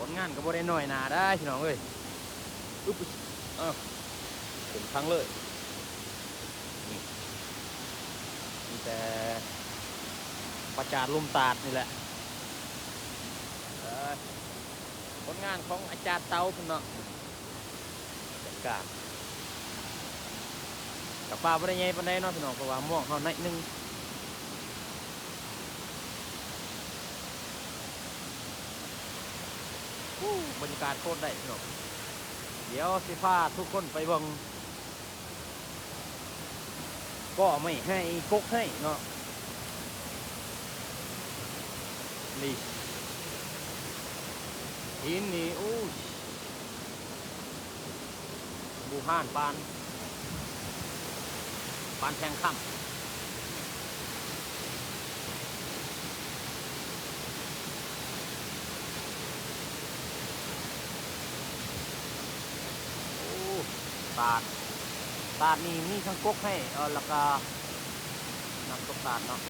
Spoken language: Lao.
ຄົນງານກໍບໍ່ໄດ້ນ້ອຍໜ້າໄດ໋ພີ່ນ້ອງເອີຍ. ອຶບ ເອົາ ເຕັມຖັງເລີຍ. ນີ້ ມີແຕ່ປະຈາດລົມຕາດນີ້ແຫຼະ. ເອີ ຜົນງານຂອງອາຈານເຕົາເພິ່ນເນາະ. ການ ກະປ່າບໍ່ໄດ້ໃຫຍ່ປານໃດເນາະພີ່ນ້ອງ ເພາະວ່າມ່ວງເຮົາໜ້ອຍໜຶ່ງ. ໂອ້ ບັນຍາກາດໂຄດໄດ້ພີ່ນ້ອງ. ດຽວຊິພາທຸກຄົນໄປເບິ່ງ ກໍໄມ້ໄຮ່ ກົກໄຮ່ເນາະ. ນີ້ ຫີນນີ້ ໂອ້ຍ ບູຮານປານ ປານແທ່ງຄຳ. ໂອ້ ຕາດ ຕາດນີ້ມີທັງກົກໄຮ່ ເອີ ແລ້ວກະນ້ຳຕົກຕາດເນາະ.